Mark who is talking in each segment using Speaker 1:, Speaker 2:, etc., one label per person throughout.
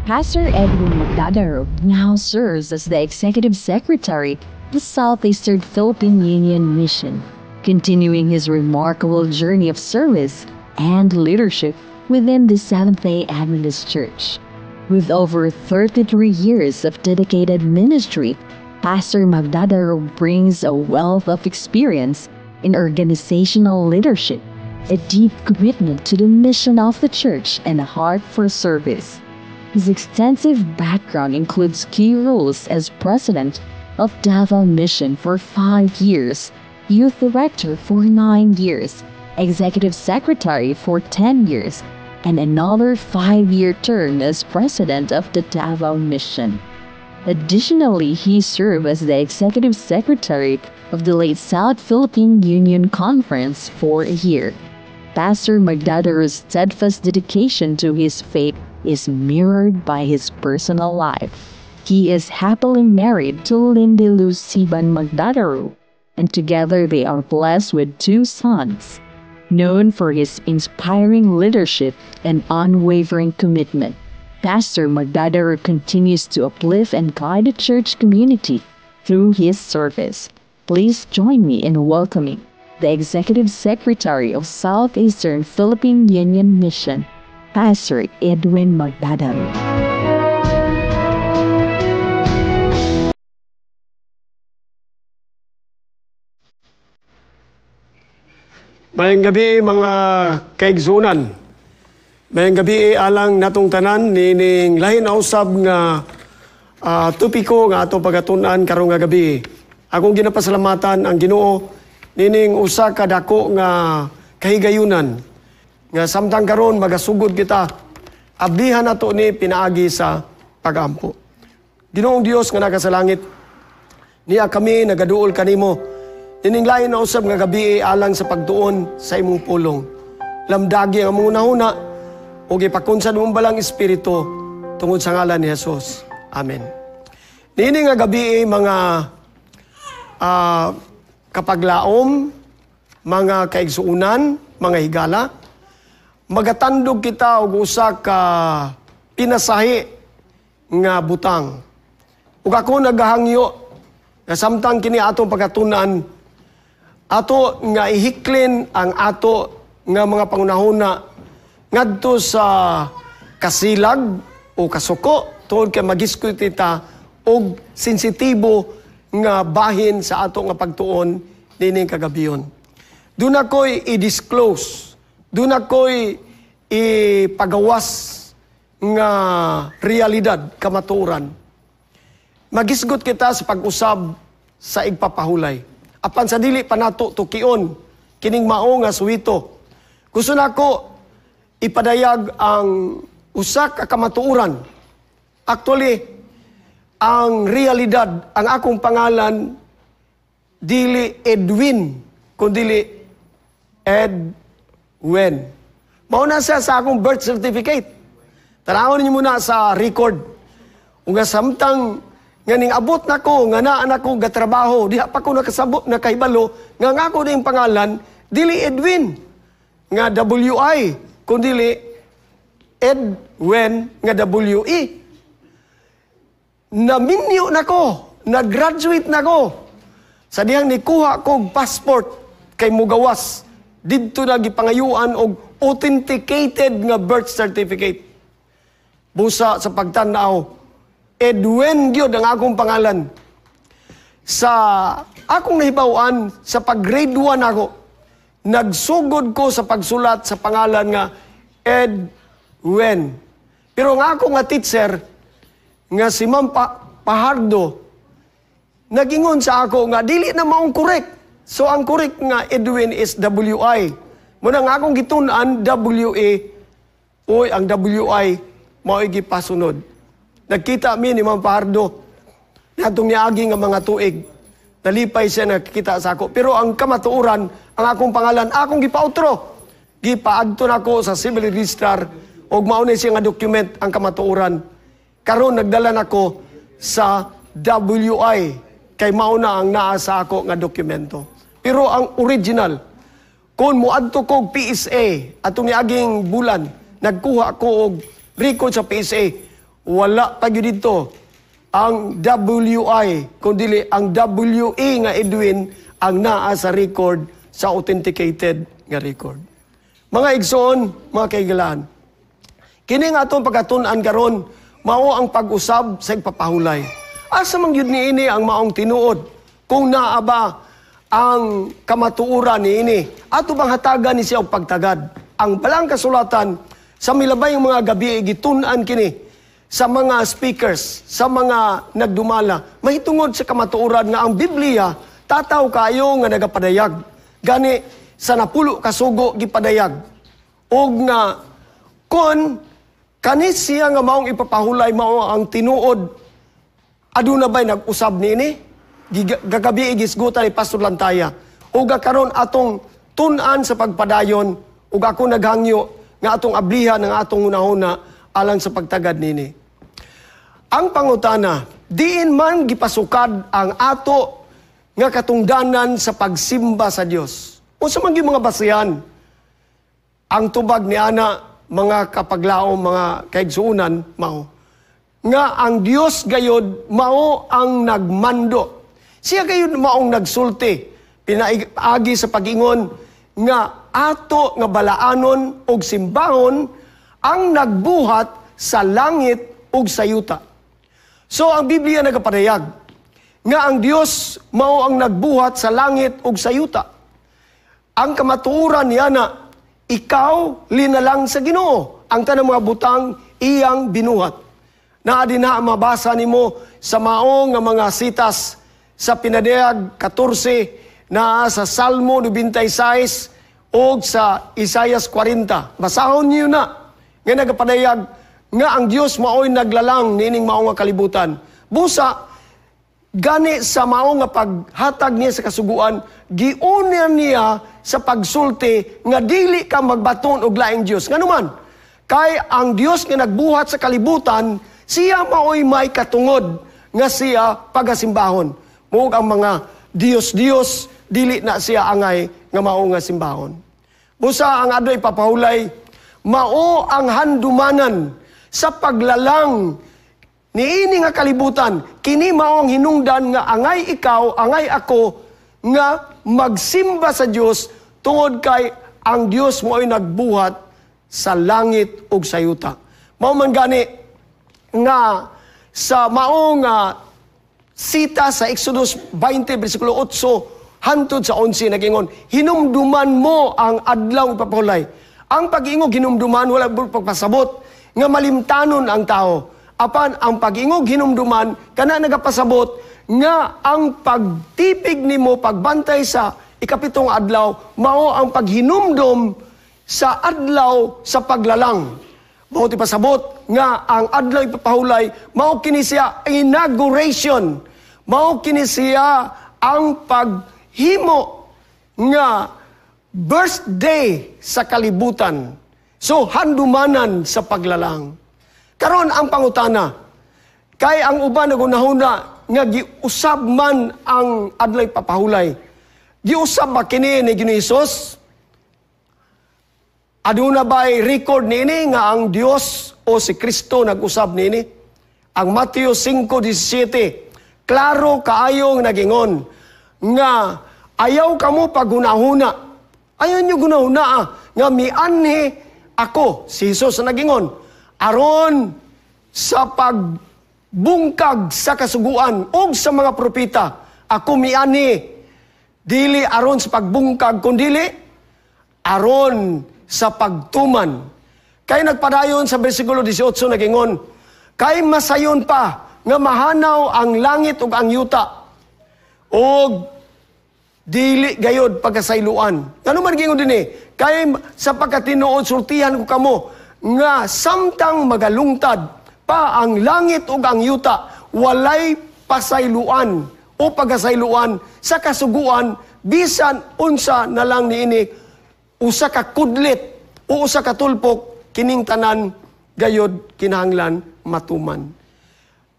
Speaker 1: Pastor Edwin Magdadaro now serves as the Executive Secretary of the Southeastern Philippine Union Mission, continuing his remarkable journey of service and leadership within the Seventh-day Adventist Church. With over 33 years of dedicated ministry, Pastor Magdadaro brings a wealth of experience in organizational leadership, a deep commitment to the mission of the church, and a heart for service. His extensive background includes key roles as president of Davao Mission for 5 years, youth director for 9 years, executive secretary for 10 years, and another 5-year term as president of the Davao Mission. Additionally, he served as the executive secretary of the late South Philippine Union Conference for a year. Pastor Magdadaro's steadfast dedication to his faith is mirrored by his personal life. He is happily married to Lindy Lou Siban Magdadaro, and together they are blessed with 2 sons. Known for his inspiring leadership and unwavering commitment, Pastor Magdadaro continues to uplift and guide the church community through his service. Please join me in welcoming the Executive Secretary of Southeastern Philippine Union Mission, Pastor Edwin Magdadaro.
Speaker 2: Mayang gabi mga kaigsunan. Mayang gabi alang natong tanan nining lahin na usab nga topiko nga ato pagatun-an karong nga gabi. Akong ginapasalamatan ang Ginoo nining usa ka dako nga kahigayunan nga samtang karon magasugod kita, ablihan nato ni pinaagi sa pagampo. Ginoong Dios nga naka sa langit, niya kami nagaduol kanimo nining lain na usab nga gabi alang sa pagtuon sa imong pulong. Lamdagi ang among hunahuna ug ipakunsad mong balang espiritu tungod sa ngalan ni Jesus. Amen. Niini nga gabi mga kapaglaom, mga kaigsuunan, mga higala, magatandog kita og usa ka pinasahi nga butang. Ug ako nagahangyo nga samtang kini atong pagkatun-an, ato nga ihiklin ang ato nga mga pangunahuna ngadto sa kasilag o kasuko tungod kay magiskuy kita og sensitibo nga bahin sa ato nga pagtuon nining kagabion. Doon ako'y i-disclose, doon ako'y ipagawas nga realidad, kamatuoran. Magisgot kita sa pag-usab sa igpapahulay. Apan sa dili pa nato tukion kining mao nga suwito. Gusto nako ipadayag ang usa ka kamatuoran. Actually, ang realidad, ang akong pangalan dili Edwin, kundili Edwin. Mao na siya sa akong birth certificate. Tanawon ninyo muna sa record. Ug samtang nga ning abot nako nga naa nako gatrabaho, diha pa ko nakasabot nakahibalo nga ang ako ning pangalan dili Edwin nga WI, kundili Edwin nga WE. Naminyo nako, nag-graduate nako. Sa dihang nikuha kog passport kay mugawas, didto na gipangayuan og authenticated nga birth certificate. Busa sa pagtan-aw, Edwin gyud ang akong pangalan. Sa akong nahibaw-an, sa pag-grade 1 ako, nagsugod ko sa pagsulat sa pangalan nga Edwin. Pero ang ako nga teacher, nga si Ma'am Pahardo, nagingon sa ako nga dili na maong correct. So ang correct nga Edwin is WI. Muna nga akong gitun-an WA, oy ang WI mao'y gipasunod. Nagkita mi ni Ma'am Pahardo natong niagi nga mga tuig. Nalipay siya nakikita sa ako. Pero ang kamatuoran, ang akong pangalan, akong gipautro. Gipaadto nako sa civil registrar og mao ni siya nga document ang kamatuoran. Karon nagdala nako sa WI kay mao na ang naa sa ako nga dokumento. Pero ang original, kung moadto kog PSA atong niaging bulan, nagkuha ko og record sa PSA. Wala pa gyud dito ang WI, kundi ang WE nga Edwin ang naa sa record, sa authenticated nga record. Mga igsoon, mga kaigalaan, kini nga atong pagkatun-an karon mao ang pag-usab sa ipapahulay. Asa man gyud niini ang maong tinuod? Kung naa ba ang kamatuoran niini, ato bang hatagan ni siya og pagtagad? Ang balang kasulatan sa milabay mga gabi gitun-an kini sa mga speakers, sa mga nagdumala, mahitungod sa kamatuoran nga ang Biblia tataw kayo nga nagapadayag. Gani sa 10 ka sugo gipadayag. Og nga kon kani siya nga maong ipapahulay mao ang tinuod, aduna bay nag-usab niini? Gagabi gisgutan ni Pastor Lantaya. Ug karon atong tun-an sa pagpadayon, ug ako naghangyo nga atong ablihan ang atong hunahuna alang sa pagtagad nini. Ang pangutana, diin man gipasukad ang ato nga katungdanan sa pagsimba sa Dios? Unsa man gyud mga basihan? Ang tubag ni ana, mga kapaglaom, mga kaigsuonan, mao nga ang Dios gayod mao ang nagmando. Siya gayod maong nagsulti pinaagi sa pag-ingon nga ato nga balaanon og simbahon ang nagbuhat sa langit ug sa yuta. So ang Biblia nagapadayag nga ang Dios mao ang nagbuhat sa langit ug sa yuta. Ang kamatuoran niya na ikaw linalang sa Ginoo, ang tanang mga butang iyang binuhat. Naa din na mabasa nimo sa mao nga mga sitas sa Pinadayag 14, naa sa Salmo 96 o sa Isayas 40. Basahon niyo na nga nagapadayag nga ang Dios mao'y naglalang niining mao nga kalibutan. Busa gani sa mao nga paghatag niya sa kasuguan, giuna niya sa pagsulti nga dili ka magbaton og laing Dios. Nganuman, kay ang Dios nga nagbuhat sa kalibutan, siya mao'y may katungod nga siya pagasimbahon. Muog ang mga Dios-Dios, dili na siya angay nga mao nga simbahon. Busa ang adto'y ipapahulay, mao ang handumanan sa paglalang niini nga kalibutan. Kini mao ang hinungdan nga angay ikaw, angay ako nga magsimba sa Dios tungod kay ang Dios mao'y nagbuhat sa langit ug sa yuta. Mao man gani nga sa mao nga sita sa Exodus 20 bersikulo 8 hantod sa 11 nagingon, hinumduman mo ang adlaw ipapahulay. Ang pag-ingog hinumduman wala pagpasabot nga malimtanon ang tao. Apan ang pag-ingog hinumduman kana nagapasabot nga ang pagtipig nimo pagbantay sa 7 adlaw mao ang paghinumdum sa adlaw sa paglalang. Mao ti pasabot nga ang adlaw ipapahulay mao kini siya inauguration. Mao kini siya ang paghimo nga birthday sa kalibutan. So handumanan sa paglalang. Karon ang pangutana, kay ang uban nagunahuna nga giusab man ang adlaw ipapahulay. Giusab ba kini ni Ginoong Hesus? Aduna ba'y record niini nga ang Dios o si Kristo nag-usab niini? Ang Mateo 5:17, klaro kaayong nagingon nga ayaw kamo paghunahuna. Ayaw nyo gunahuna nga mianhi ako, si Jesus na nagingon, aron sa pagbungkag sa kasuguan og sa mga propeta, ako mianhi, dili aron sa pagbungkag, kundili aron sa pagtuman. Kay nagpadayon sa bersikulo 18 nagingon, kay masayon pa nga mahanaw ang langit ug ang yuta og dili gayod pagkasayloan. Ngano man gingon dinhi? Kay sa pagkatinuod sultihan ko kamo nga samtang magalungtad pa ang langit ug ang yuta, walay pasayloan o pagkasayloan sa kasuguan bisan unsa na lang niini usa ka kudlit o usa ka tulpok, kining tanan gayod kinahanglan matuman.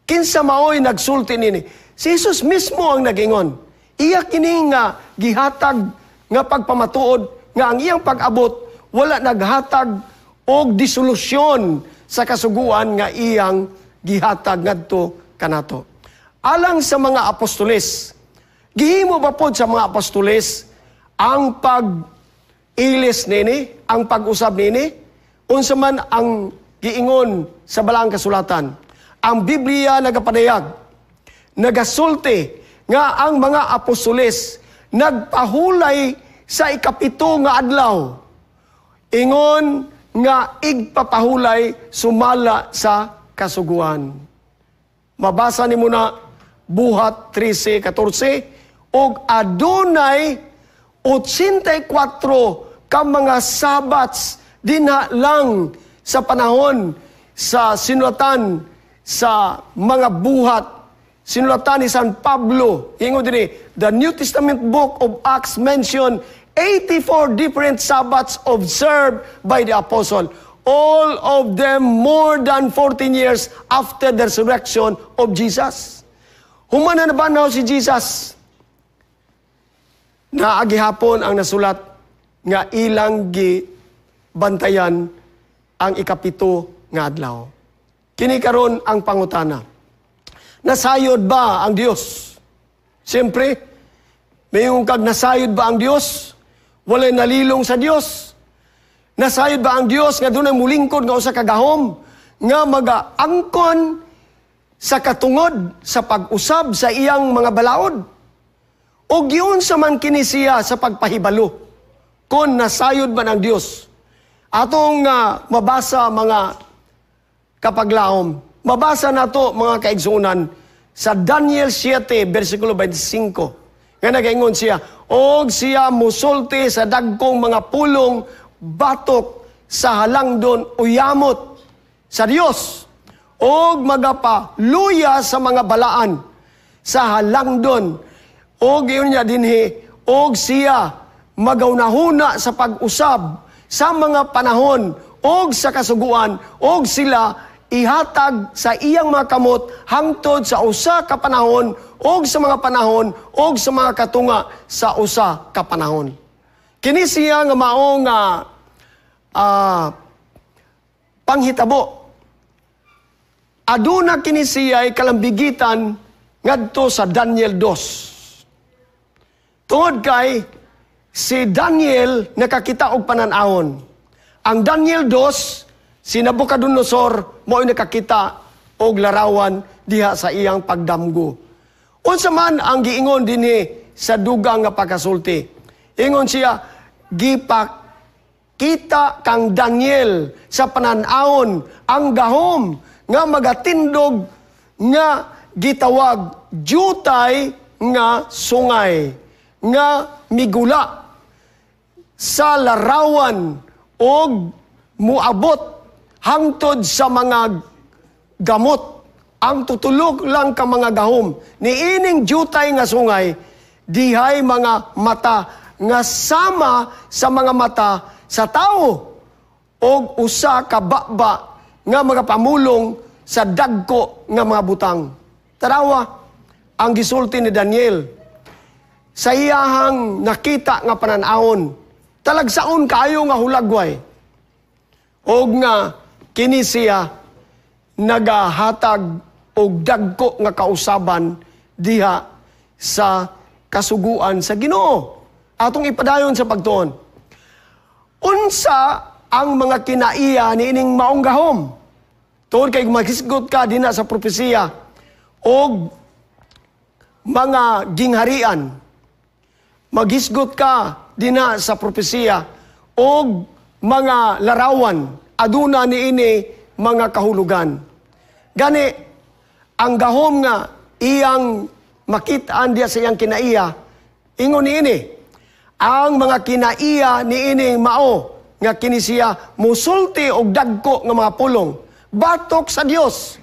Speaker 2: Kinsa maoy nagsulti nini? Si Jesus mismo ang nagingon. Iya kini nga gihatag nga pagpamatuod nga ang iyang pag-abot wala naghatag og disolusyon sa kasuguan nga iyang gihatag ngadto kanato. Alang sa mga apostoles, gihimo ba pod sa mga apostoles ang pag-ilis nini, ang pag-usab nini? Unsa man ang giingon sa Balaang Kasulatan? Ang Biblia nagapadayag, nagasulti nga ang mga apostoles nagpahulay sa 7 nga adlaw. Ingon nga igpapahulay sumala sa kasuguan. Mabasa nimo na Buhat 13:14 og adunay 84 ka mga Sabats dinha lang sa panahon sa sinulatan sa mga buhat, sinulatan ni San Pablo. Ingon dinhi, the New Testament book of Acts mention 84 different Sabbaths observed by the apostle, all of them more than 14 years after the resurrection of Jesus. Human na nabanhaw si Jesus, naagihapon ang nasulat nga ilang gibantayan ang 7 nga adlaw. Kini karon ang pangutana. Nasayod ba ang Dios? Siyempre, mayon kag nasayod ba ang Dios? Walay nalilong sa Dios. Nasayod ba ang Dios nga dunay mulingkod nga usa ka gahom nga magaangkon sa katungod sa pag-usab sa iyang mga balaod? O giunsa man kini siya sa pagpahibalo kung nasayod man ang Dios? Atong mabasa, mga kapaglaom, mabasa nato, mga kaigsuonan, sa Daniel 7 versikulo 25 nga nagaingon siya, og siya musulti sa dagkong mga pulong batok sa halangdon uyamot sa Dios og magapaluya sa mga balaan sa halangdon, og iyon niya dinhi, og siya magaunahuna sa pag-usab sa mga panahon og sa kasuguan, og sila ihatag sa iyang mga kamot hangtod sa usa ka panahon og sa mga panahon og sa mga katunga sa usa ka panahon. Kini siya nga mao nga panghitabo. Aduna kini siya ay kalambigitan ngadto sa Daniel 2. Tungod kay si Daniel nakakita og panan-awon. Ang Daniel 2, si Nabucodonosor mo'y nakakita og larawan diha sa iyang pagdamgo. Unsa man ang giingon dinhi sa dugang nga pagkasulti? Ingon siya, gipakita kang Daniel sa panan-awon ang gahom nga magatindog nga gitawag jutay nga sungay nga migula sa larawan og muabot hangtod sa mga gamot. Ang tutulog lang ka mga gahom niining jutay nga sungay, dihay mga mata nga sama sa mga mata sa tao og usa ka baba nga mga pamulong sa dagko nga mga butang. Tarawa ang gisulti ni Daniel sa iyahang nakita nga panan-awon, talagsaon kaayo nga hulagway og nga kini siya nagahatag og dagko nga kausaban diha sa kasuguan sa Ginoo. Atong ipadayon sa pagtuon. Unsa ang mga kinaiya niining maong gahom? Tuod kay maghisgot ka dinha sa propesiya og mga gingharian. Maghisgot ka dinha sa propesiya og mga larawan. Aduna niini mga kahulugan. Gani ang gahom nga iyang makitaan diya sa iyang kinaiya, ingon niini, ang mga kinaiya niini mao nga kini siya musulti og dagko nga mga pulong batok sa Dios.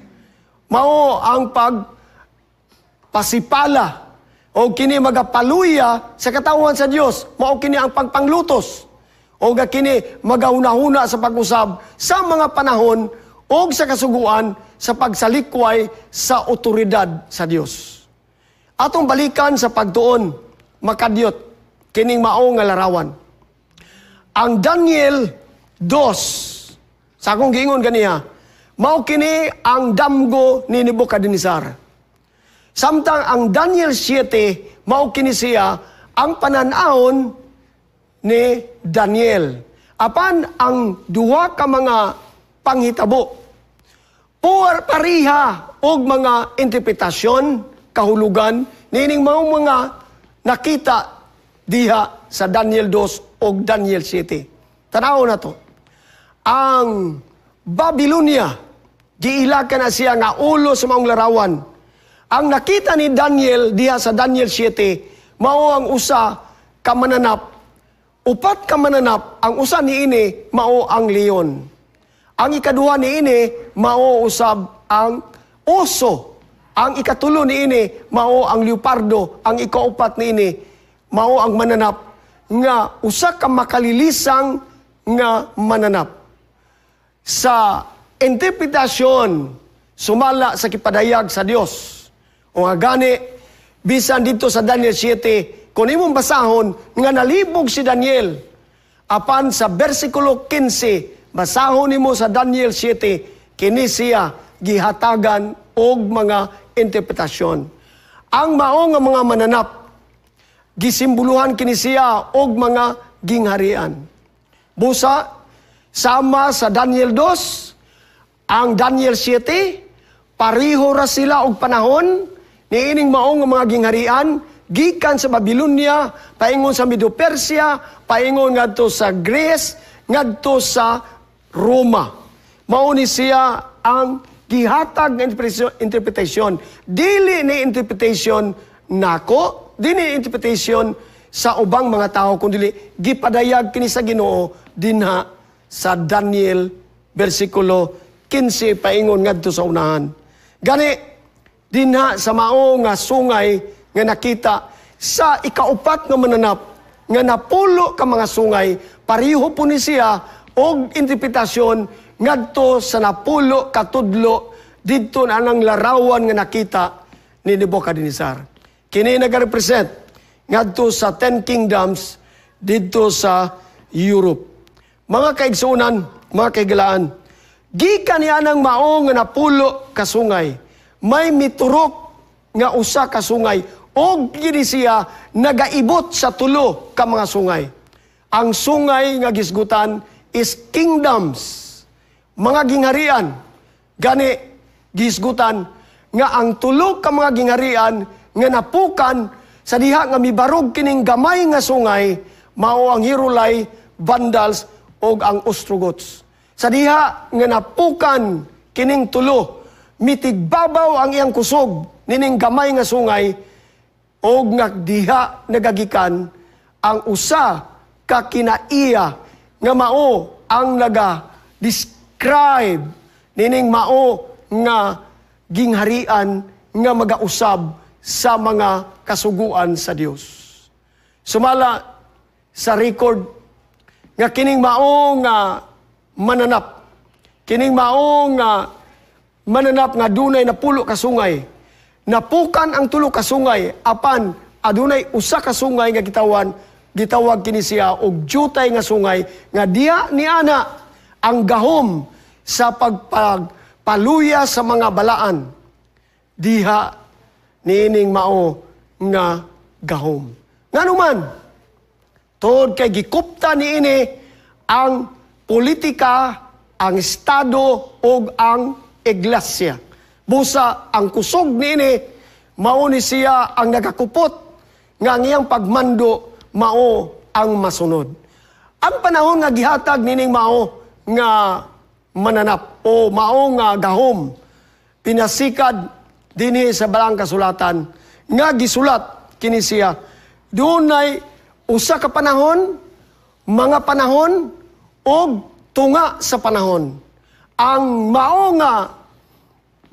Speaker 2: Mao ang pagpasipala o kini magapaluya sa katawan sa Dios. Mao kini ang pagpanglutos o kini magahunahuna sa pag-usab sa mga panahon o sa kasuguan sa pagsalikway sa otoridad sa Dios. Atong balikan sa pagtuon, makadyot kining mao nga larawan. Ang Daniel 2, sa akong giingon ganiha, Mao kini ang damgo ni Nebuchadnezzar. Samtang ang Daniel 7, mao kini siya ang panan-awon ni Daniel. Apan ang duha ka mga panghitabo, puar pariha og mga interpretasyon, kahulugan nining mga nakita diha sa Daniel 2 og Daniel 7. Tanaw na to. Ang Babylonia, giilakan na siya nga ulo sa maong larawan. Ang nakita ni Daniel diha sa Daniel 7, mao ang usa ka mananap, upat ka mananap, ang usa niini mao ang leon. Ang ikaduha niini mao usab ang oso. Ang ikatulo niini mao ang leopardo, ang ikaupat niini mao ang mananap nga usa ka makalilisang nga mananap. Sa interpretasyon sumala sa kipadayag sa Dios. O nga gani bisan dito sa Daniel 7, kung imong basahon nga nalibog si Daniel, apan sa bersikulo 15, basahon nimo sa Daniel 7, kini siya gihatagan og mga interpretasyon. Ang mao nga mga mananap, gisimboluhan kini siya og mga gingharian. Busa, sama sa Daniel 2, ang Daniel 7, pareho ra sila og panahon niining mao nga mga gingharian, gikan sa Babylonia, paingon sa Medo-Persia, paingon ngadto sa Greece, ngadto sa Roma. Mao ni siya ang gihatag nga interpretation. Dili ni interpretation nako, dili ni interpretation sa ubang mga tao, kundi gipadayag kini sa Ginoo dinha sa Daniel bersikulo 15 paingon ngadto sa unahan. Gani dinha sa mao nga sungay nga nakita sa ikaupat nga mananap nga napulo ka mga sungay, pareho po ni siya og interpretasyon ngadto sa napulo katudlo didto na anang larawan nga nakita ni Nebuchadnezzar. Kini nagarepresent ngadto sa 10 kingdoms didto sa Europe. Mga kaigsuonan, mga kahigalaan, gikan niya ng mao nga napulo ka sungay, may miturok nga usa ka sungay og kini siya nagaibot sa tulo ka mga sungay. Ang sungay nga gisgutan is kingdoms, mga gingharian. Gani gisgutan nga ang tulo ka mga gingharian nga napukan sa diha nga mibarog kining gamay nga sungay, mao ang Heruli, Vandals ug ang Ostrogoths. Sa diha nga napukan kining tulo, mitigbabaw ang iyang kusog nining gamay nga sungay og nga diha nagagikan ang usa ka kinaiya nga mao ang naga-describe nining mao nga gingharian nga magausab sa mga kasuguan sa Dios. Sumala sa record nga kining mao nga mananap, kining mao nga mananap nga dunay napulo ka sungay, napukan ang tulo ka sungay, apan adunay usa ka sungay nga gitawag kini siya og jutay nga sungay nga diha ni ana ang gahom sa pagpaluya sa mga balaan, diha niining mao nga gahom. Nganuman, tungod kay gikupta niini ang politika, ang estado ug ang iglesia. Busa ang kusog niini mao ni siya ang nagakupot nga ang iyang pagmando mao ang masunod. Ang panahon nga gihatag nining mao nga mananap o mao nga gahom, pinasikad dinhi sa balang kasulatan nga gisulat kini siya, dunay usa ka panahon, mga panahon og tunga sa panahon. Ang mao nga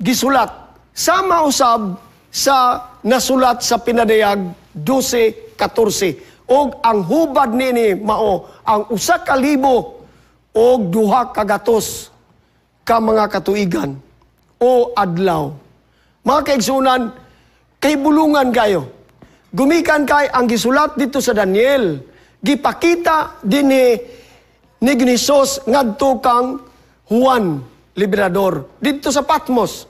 Speaker 2: gisulat sama usab sa nasulat sa Pinadayag 12:14 og ang hubad niini mao ang 1,200 ka mga katuigan o adlaw. Mga kaigsunan, kay bulungan kayo. Gumikan kay ang gisulat dito sa Daniel, gipakita dinhi ni Hesus ngadto kang Juan. Liberador didto sa Patmos.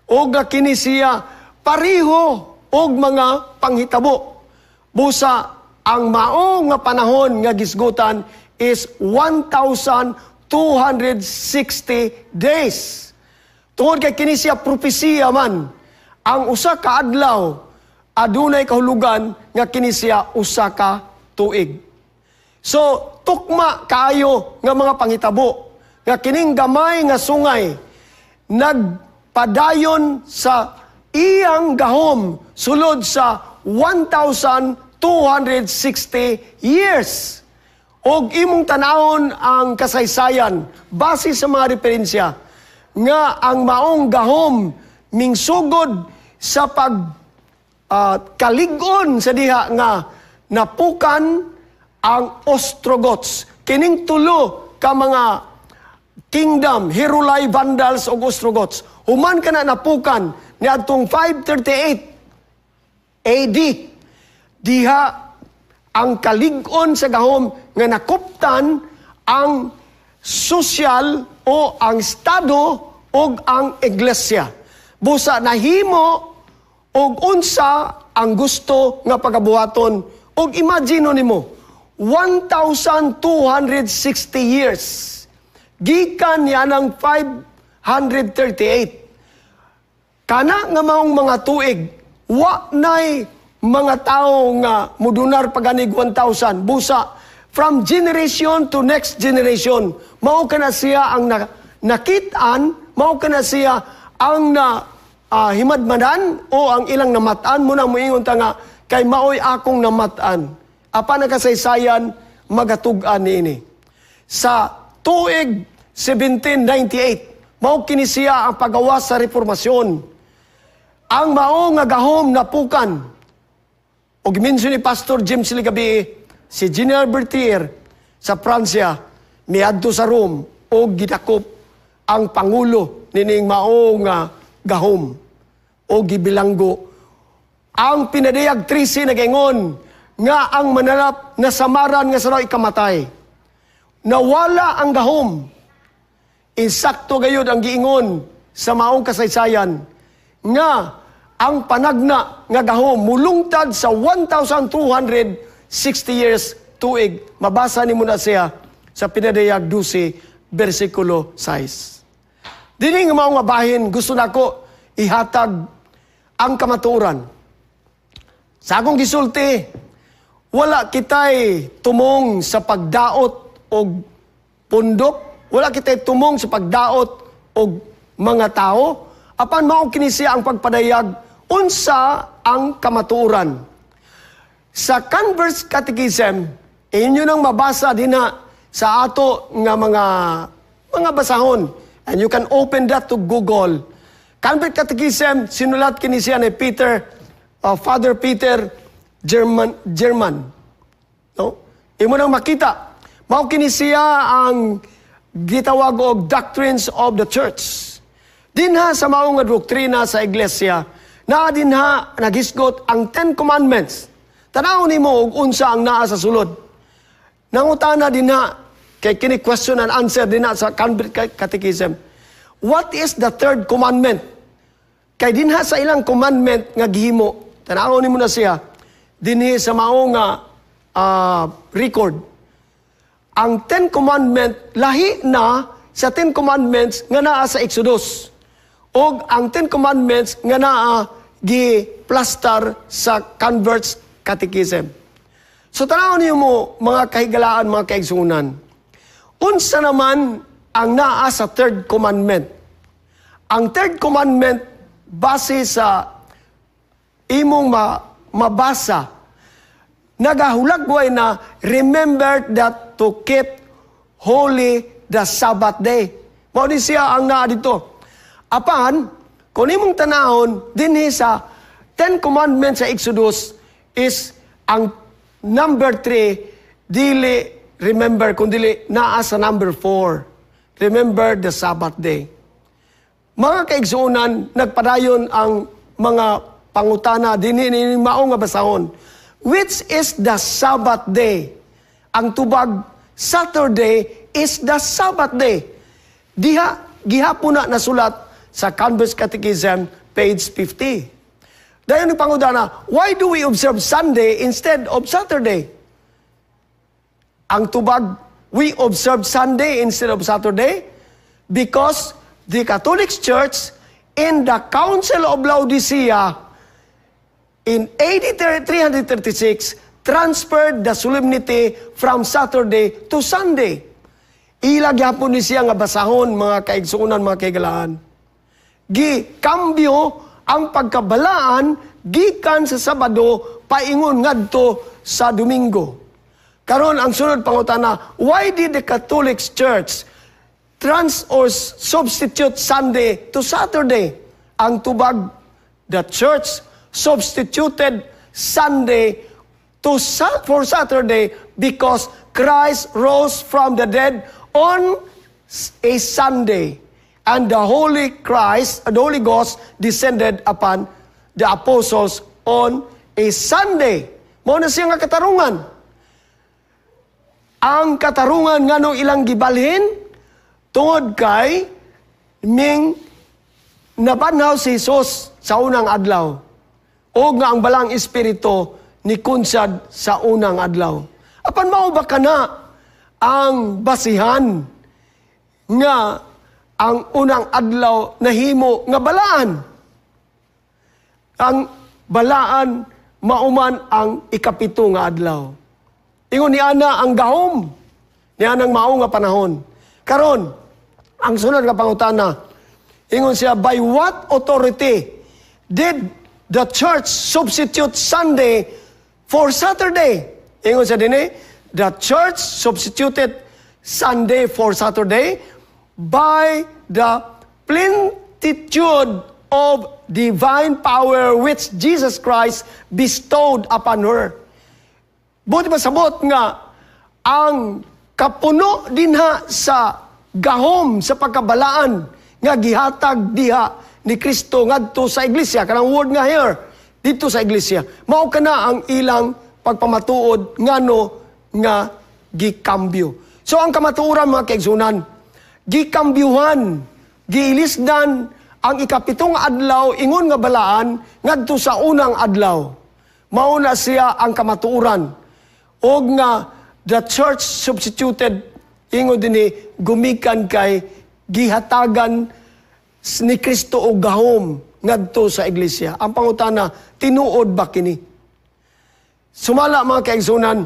Speaker 2: Og kini siya pareho og mga panghitabo. Busa ang mao nga panahon nga gisgutan is 1,260 days. Tungod kay kini siya propesiya man, ang usa ka adlaw adunay kahulugan nga kini siya usa ka tuig. So tukma kaayo nga mga panghitabo nga kining gamay nga sungay nagpadayon sa iyang gahom sulod sa 1,260 years. Og imong tanawon ang kasaysayan base sa mga referensya nga ang maong gahom mingsugod sa pag kalig-on sa diha nga napukan ang Ostrogoths. Kining tulo ka mga kingdom, Heruli, Vandals ug Ostrogoths. Human kana napukan niadtong 538 AD. Diha ang kalig-on sa gahom nga nakuptan ang sosyal o ang estado ug ang iglesia. Busa nahimo og unsa ang gusto nga pagabuhaton. Og imagine nimo, 1,260 years gikan niya ng 538, kana nga maong mga tuig wa nay mga tao nga mudunar paganig 1,000. Busa from generation to next generation, mao kana siya ang nakit-an, mao kana siya ang na himadmadan o ang ilang namatan mo na moingon ta nga kay maoy akong namatan. Apan ang kasaysayan magatug-an niini. Sa tuig 1798, mao kini siya ang pagawas sa Reformasyon. Ang mao nga gahom napukan. Og mention ni Pastor James Ligabi, si General Berthier sa Pransya miadto sa Rome og gidakop ang pangulo nining mao nga gahom o gibilanggo. Ang Pinadayag 13 nagaingon nga ang manalap na samaran nga sa ikamatay. Nawala ang gahom. Insakto gayud ang giingon sa maong kasaysayan nga ang panagna nga gahom mulungtad sa 1,260 years tuig. Mabasa nimo na siya sa Pinadayag 12, versikulo 6. Dini nga mao nga bahin, gusto nako ihatag ang kamatuoran. Sa akong gisulti, wala kitay tumong sa pagdaot og pundok, wala kitay tumong sa pagdaot og mga tao, apan mao kini siya ang pagpadayag unsa ang kamatuoran. Sa Converse Catechism, inyo nang mabasa dinha sa ato nga mga basahon. And you can open that to Google. Convert Catechism, sinulat kini siya ni Peter, Father Peter German, German. No? Imo nang makita. Mao kini siya ang gitawag og Doctrines of the Church. Dinha sa mao nga doktrina sa iglesia, naa dinha nagisgot ang Ten Commandments. Tanaw nimo og unsa ang naa sa sulod. Nangutana dinha kay kini question and answer dinha sa Cambridge Catechism. What is the third commandment? Kay dinha sa ilang commandment nga gihimo, tanaw nimo na siya dinhi sa mao nga record. Ang Ten Commandment lahi na sa Ten Commandments nga naa sa Exodus. Og ang Ten Commandments nga naa gi-plaster sa Converts Catechism. So tanaw niyo mo, mga kahigalaan, mga kaigsunan. Unsa naman ang naa sa third commandment? Ang third commandment, base sa imong mabasa, nagahulagway na remember that to keep holy the Sabbath day. Mao ni siya ang naa dito. Apan, kung imong tanahon, dinhi sa Ten Commandments sa Exodus is ang number 3, dili remember, kung dili naa sa number 4. Remember the Sabbath day. Mga kaigsuonan, nagpadayon ang mga pangutana dinhi ni mao nga basahon. Which is the Sabbath day? Ang tubag, Saturday is the Sabbath day. Diha Gihapon na nasulat sa Converse Catechism, page 50. Dayon ang pangutana, why do we observe Sunday instead of Saturday? Ang tubag, we observe Sunday instead of Saturday because the Catholic Church in the Council of Laodicea in AD 336 transferred the solemnity from Saturday to Sunday. Ila gyapon ni siya nga basahon, mga kaigsuonan, mga kaigalaan. Gi kambyo ang pagkabalaan gikan sa Sabado paingon ngadto sa Domingo. Karon, ang sunod pangutana, why did the Catholic Church trans or substitute Sunday to Saturday? Ang tubag, the church substituted Sunday to for Saturday because Christ rose from the dead on a Sunday and the Holy Christ, the Holy Ghost descended upon the apostles on a Sunday. Mao na siya nga katarungan. Ang katarungan nganong ilang gibalhin tungod kay ming nabanhaw si Jesus sa unang adlaw o nga ang Balaang Espiritu ni kunsad sa unang adlaw. Apan mao ba kana ang basihan nga ang unang adlaw nahimo nga balaan? Ang balaan mauman ang ikapito nga adlaw. Ingon ni ana ang gahom ni anang mao nga panahon. Karon, ang sunod nga pangutana, ingon siya, by what authority did the church substitute Sunday for Saturday? Ingon siya dinhi, the church substituted Sunday for Saturday by the plenitude of divine power which Jesus Christ bestowed upon her. Buot pasabot nga ang kapuno dinha sa gahom sa pagkabalaan nga gihatag diha ni Kristo ngadto sa iglesia, kanang word nga here dito sa iglesia, mao kana ang ilang pagpamatuod ngano nga gikambyo. So ang kamatuoran, mga kaigsunan, gikambyuhan, giilisdan ang ikapitong adlaw ingon nga balaan ngadto sa unang adlaw. Mao na siya ang kamatuoran og nga the church substituted, ingon dinhi, gumikan kay gihatagan ni Kristo og gahom ngadto sa iglesia. Ang pangutana, tinuod ba kini? Sumala, mga kaigsunan,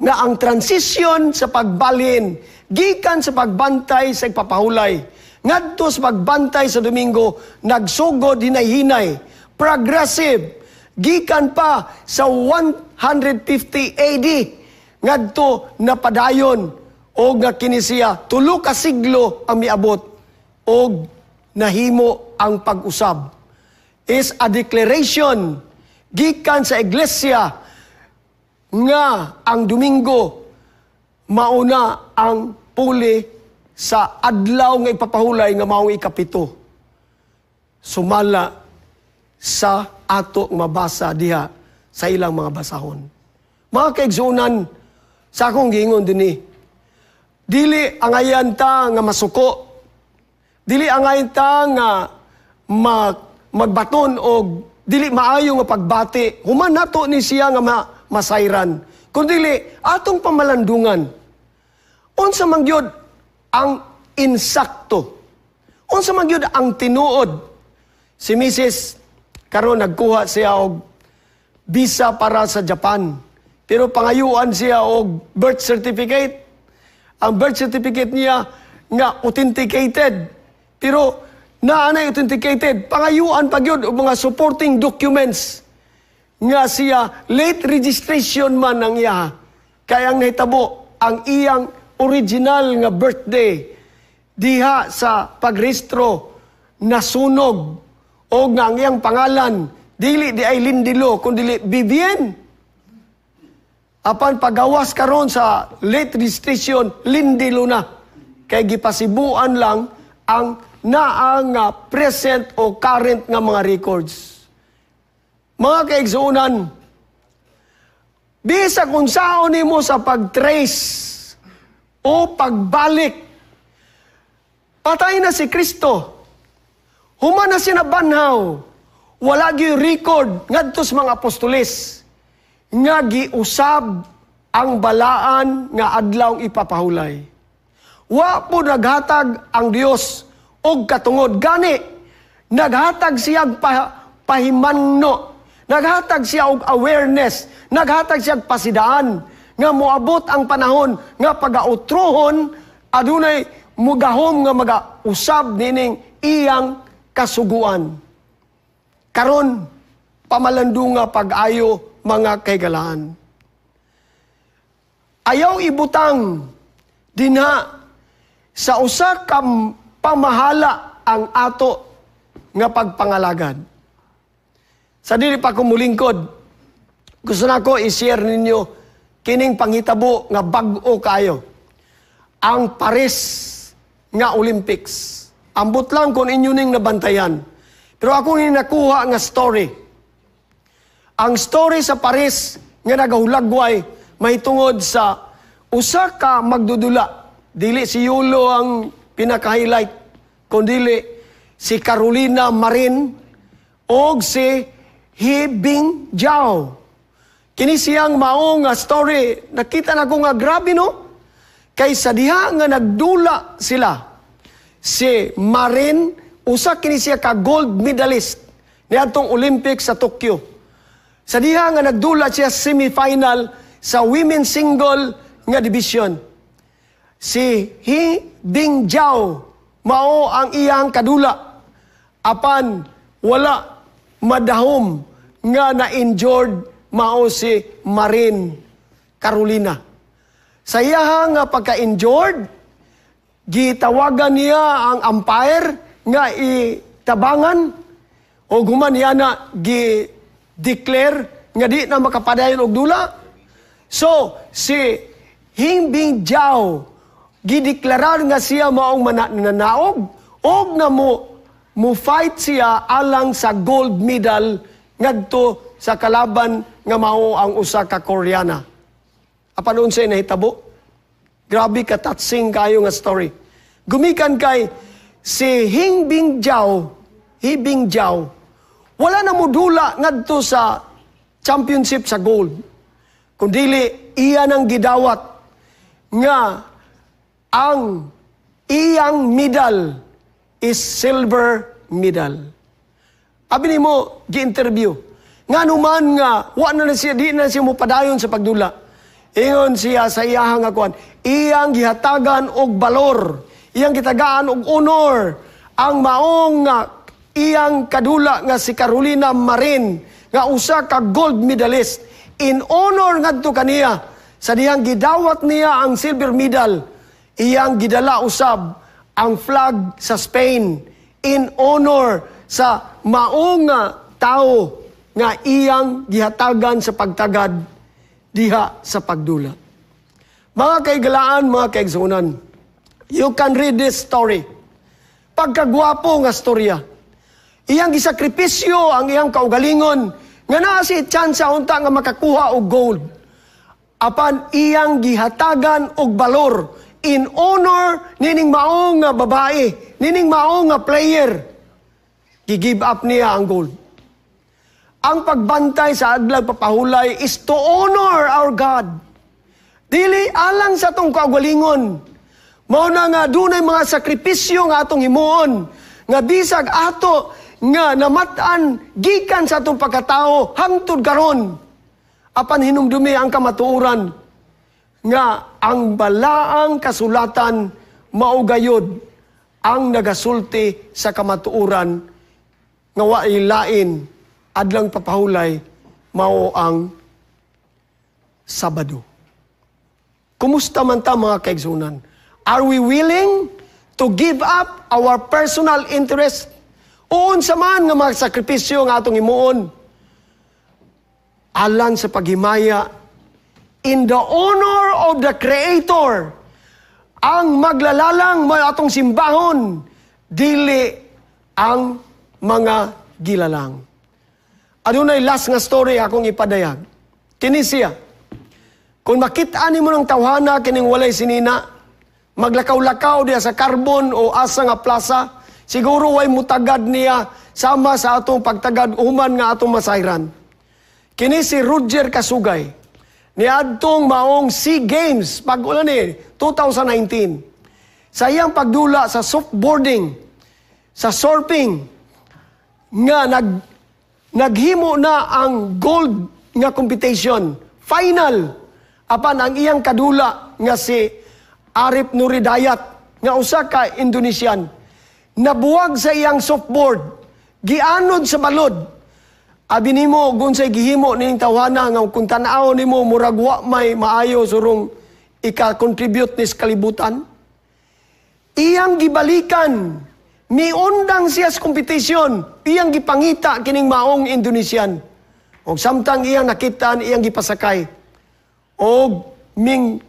Speaker 2: nga ang transition sa pagbalhin gikan sa pagbantay sa igpapahulay ngadto sa pagbantay sa Domingo nagsugod hinay-hinay, progressive, gikan pa sa 150 AD ngadto napadayon og nga kini siya 3 ka siglo ang miabot og nahimo ang pag-usab is a declaration gikan sa iglesia nga ang Domingo mauna ang puli sa adlaw nga ipapahulay nga maong ikapito, sumala sa ato mabasa diha sa ilang mga basahon. Mga kaigsuonan, sa akong giingon dinhi, dili angayan ta nga masuko. Dili angayan ta nga magbaton og dili maayo nga pagbati. Human nato ni siya nga masayran. Kun dili atong pamalandungan. Unsa man gyud ang insakto? Unsa man gyud ang tinuod? Si Mrs. karon nagkuha siya og visa para sa Japan. Pero pangayuan siya og birth certificate. Ang birth certificate niya nga authenticated. Pero naa nay authenticated, pangayuan pa gyud og mga supporting documents nga siya late registration man ang iya. Kaya ang nahitabo, ang iyang original nga birthday diha sa pagrehistro nasunog o nga ang iyang pangalan dili di ay Lindilo kundi Vivien. Apan pagawas karon sa late registration, Lindilo na. Kay gipasibuan lang ang naa nga present o current nga mga records. Mga kaigsuonan, bisag unsaon nimo sa pag-trace o pagbalik Patay na si Kristo. Human na siya nabanhaw. Wala gyud record ngadto sa mga apostoles nga giusab ang balaan nga adlaw ipapahulay. Wa po naghatag ang Dios og katungod. Gani, naghatag siya pahimanno, naghatag siya og awareness, naghatag siya og pasidaan nga moabot ang panahon nga pagautrohon adunay mugahom nga magausab nining iyang kasuguan. Karon, pamalandunga pag-ayo, mga kahigalaan. Ayaw ibutang dinha sa usa ka pamahala ang ato nga pagpangalagad. Sa dili pa ko mulingkod, gusto na ko i-share ninyo kining panghitabo nga bag-o kayo. Ang Paris nga Olympics. Ambot lang kung inyo ning nabantayan. Pero ako ni nakuha nga story. Ang story sa Paris nga nagahulagway mahitungod sa usa ka magdudula. Dili si Yulo ang pinaka-highlight, kundili si Carolina Marin og si He Bing Jiao. Kini siyang mao nga story, nakita na ko nga grabe, no? Kay sa diha nga nagdula sila, si Marin, usa kini siya ka gold medalist niadtong Olympics sa Tokyo. Sa diha nga nagdula siya semifinal sa women's single nga division. Si He Bing Jiao mao ang iyang kadula. Apan wala madahom nga na-injured mao si Marin Carolina. Sa iyaha nga pagka-injured, gitawagan niya ang umpire nga itabangan o human niya na gi-declare nga di na makapadayon og dula. So, si He Bing Jiao gideklarar nga siya maong mananaog og nga mo fight siya alang sa gold medal ngadto sa kalaban nga mao ang usa ka Koreana. Apan unsay nahitabo? Grabe ka touching kayo nga story. Gumikan kay si He Bing Jiao, He Bing Jiao, wala na modula ngadto sa championship sa gold. Kundili iya nang gidawat nga ang iyang medal is silver medal. Abi nimo gi-interview. Nga numan nga wa na na siya, di na siya mo padayon sa pagdula. Ingon siya sa iyahang nga kuan, iyang gihatagan og balor, iyang gitagaan og honor ang maong nga iyang kadula nga si Carolina Marin nga usa ka gold medalist. In honor ngadto kaniya, sa dihang gidawat niya ang silver medal, iyang gidala usab ang flag sa Spain in honor sa maong nga tao nga iyang gihatagan sa pagtagad diha sa pagdula. Mga kaigalaan, mga kaigsunan, you can read this story. Pagkagwapo nga storya. Iyang gisakripisyo ang iyang kaugalingon nga naa si tsansa unta nga makakuha og gold. Apan iyang gihatagan og balor in honor nining maong nga babae, nining maong nga player. Gi-give up niya ang gold. Ang pagbantay sa adlaw papahulay is to honor our God. Dili alang sa atong kaugalingon. Mao na nga dunay mga sakripisyo nga atong himuon nga bisag ato nga namat-an gikan sa atong pagkatao hangtod karon. Apan hinumdumi ang kamatuoran nga ang balaang kasulatan mao gayod ang nagasulti sa kamatuoran nga waay lain, adlang papahulay mao ang Sabado. Kumusta man ta, mga kaigsunan? Are we willing to give up our personal interest? O unsa man nga mga sakripisyo nga atong himuon alang sa paghimaya in the honor of the Creator? Ang maglalalang may atong simbahon, dili ang mga gilalang. Adunay last nga story akong ipadayag. Kini siya. Kung makita nimo ng tawhana kining walay sinina, Maglakaw-lakaw diya sa Carbon o asa nga plaza. Siguro way mutagad niya sama sa atong pagtagad human nga atong masayran. Kini si Roger Casugay. Niadtong maong SEA Games pag-ulan ni 2019. Sa iyang pagdula sa surfboarding, sa surfing, nga naghimo na ang gold nga competition, final, apan ang iyang kadula nga si Arif Nuridayat, nga usa ka Indonesian, nabuwag sa iyang surfboard, gianod sa balod. Abi nimo gunsay gihimo ning tawhana nga kung tan-aw nimo murag wa may maayo surong ika-contribute ni sa kalibutan. Iyang gibalikan, miundang siya sa competition, iyang gipangita kining maong Indonesian. Og samtang iyang nakitaan, iyang gipasakay. Og ming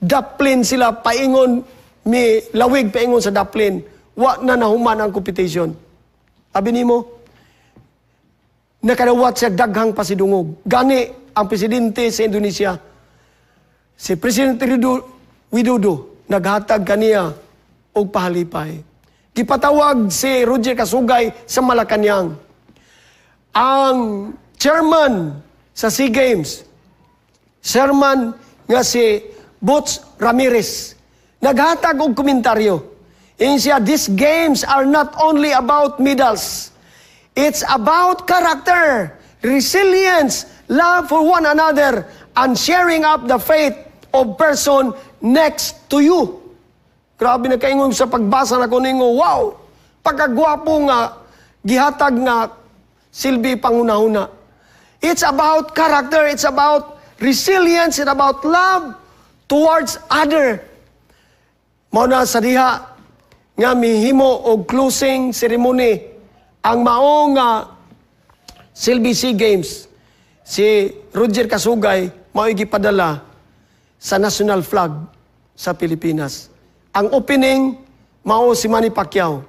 Speaker 2: daplin sila paingon, mi lawig paingon sa daplin. Wa na nahuman ang competition. Abi nimo, nakadawat siya daghang pasidungog. Gani ang presidente sa Indonesia, si President Widodo, naghatag kaniya og pahalipay. Gipatawag si Roger Casugay sa Malacanang. Ang chairman sa SEA Games, chairman nga si Butch Ramirez, naghatag og komentaryo. Ingon siya, "These games are not only about medals. It's about character, resilience, love for one another, and sharing up the faith of person next to you." Grabe na kaingon sa pagbasa na ko ningo, wow! Pagkagwapo nga, gihatag nga silbi pangunahuna. It's about character, it's about resilience, it's about love towards other. Mao na sa diha nga mihimo og closing ceremony ang maong nga silbi SEA Games, si Roger Casugay mao'y gipadala sa national flag sa Pilipinas. Ang opening mao si Manny Pacquiao.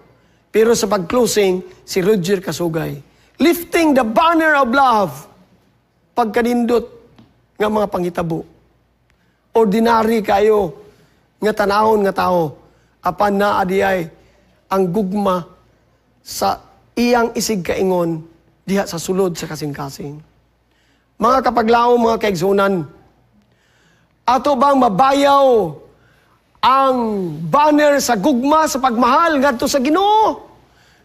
Speaker 2: Pero sa pag-closing si Roger Casugay. Lifting the banner of love. Pagkanindot nga mga panghitabo. Ordinary kayo nga tanawon nga tao. Apan naa diay ang gugma sa iyang isig kaingon diha sa sulod sa kasing-kasing. Mga kapaglaom, mga kaigsunan, ato bang mabayaw ang banner sa gugma sa pagmahal ngadto sa Ginoo?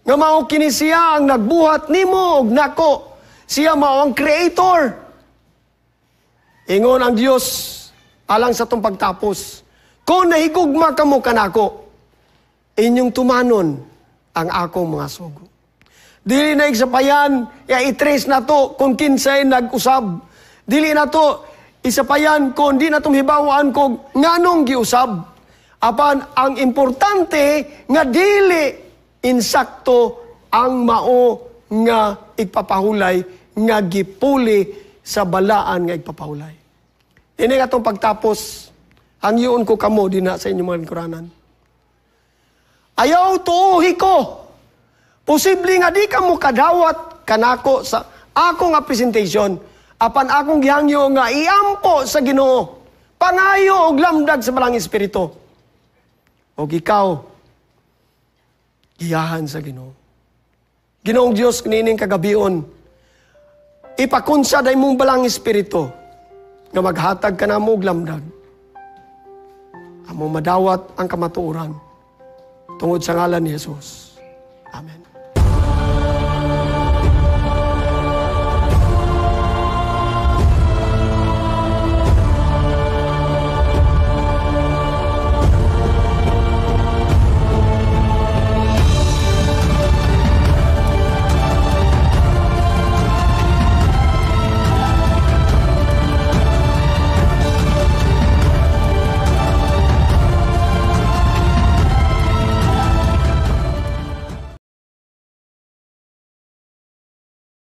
Speaker 2: Nga mao kini siya ang nagbuhat nimo ug nako. Siya mao ang creator. Ingon ang Dios alang sa atong pagtapos, "Kung nahigugma kamo kanako, inyong tumanon ang akong mga sugo." Dili na isapayan, ya i-trace na to kung kinsay nag-usab. Dili na to isapayan kung di na itong hibawaan kung nganong giusab. Apan ang importante nga dili insakto ang mao nga igpapahulay nga gipuli sa balaan nga igpapahulay. Ini nga atong pagtapos, hangyoon ko kamo dinha sa inyong mga lingkuranan. Ayaw tuuhi ko. Posible nga di ka mo kadawat kanako sa ako nga presentation, apan akong gihangyo nga iampo sa Ginoo. Pangayo og lamdag sa Balaang Espiritu. Og ikaw, giyahan sa Ginoo. Ginoong Dios, niining kagabion, ipakunsad ay mong Balaang Espiritu nga maghatag ka namo og lamdag. Amo madawat ang kamatuoran tungod sa ngalan ni Jesus. Amen.